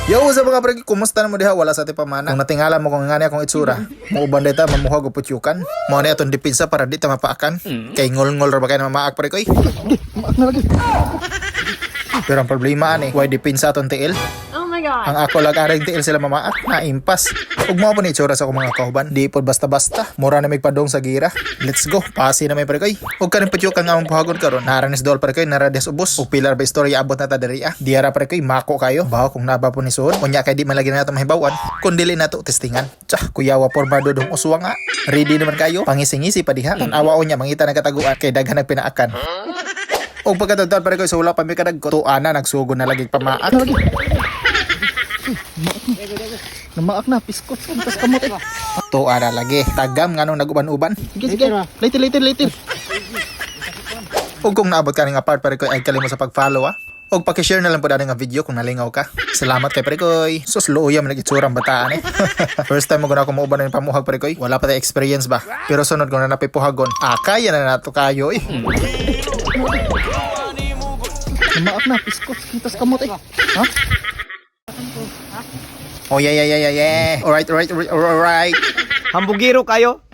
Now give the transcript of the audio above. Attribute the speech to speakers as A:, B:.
A: Yo, sa mga pre, kumusta na mo diha? Wala sa ati pamana. Kung natingala mo kung ngani akong itsura, muuban dita mamuhag og putyukan. Mao ni atong depensa para di ta mapaakan. Kay ngol-ngol ra ba kay na mamaak, pre koy?
B: Maak na lagi.
A: Pero ang problema ani, why depensa atong tiil?
C: Oh my God.
A: Ang ako lang aring tiil sila mamaak, naimpas. Ug mao po ni itsura sa akong mga kauban. Di pod basta-basta. Mura na may padong sa gira. Let's go. Pasi na may pre koy. Ug kaning putyukan nga among puhagon karon. Nara ni Dol, pre koy, nara des ubos. Ug pilar ba istorya abot na ta diri ah. Diara, pre koy, mako kayo. Baho kung naba po ni suod. Unya kay di man lagi na nato mahibawan. Kun dili nato testingan. Tsa, kuyawa pormado dong uswang ah. Ready naman kayo. Pangisingisi pa diha. Tan-awa unya mangita ng kataguan kay daghan nagpinaakan. Og pagkatagtad, pare koy, sa wala pa mi kadagko, tuana nagsugod na lagi pamaak.
B: Na lagi. Maak na. Namaak na, piskot. Tas kamot eh.
A: Tuwa na lagi. Tagam nga nung naguban-uban.
B: Sige, sige. Later, later, later.
A: Ug kung naabot ka nga part, pare koy, ay kalimo sa pag-follow ah. Og paki-share na lang po dani nga video kung nalingaw ka. Salamat kay Prekoy. Sus, luoya man nag-itsura ang bataan eh. First time mo guna ako muuban ng pamuhag, pre koy. Wala pa tayo experience ba. Pero sunod ko na napipuhagon. Ah, kaya na nato kayo eh.
B: Namaak na, piskot. Tas kamot eh. Ha?
A: Oh yeah. Alright.
D: Hambugiro kayo.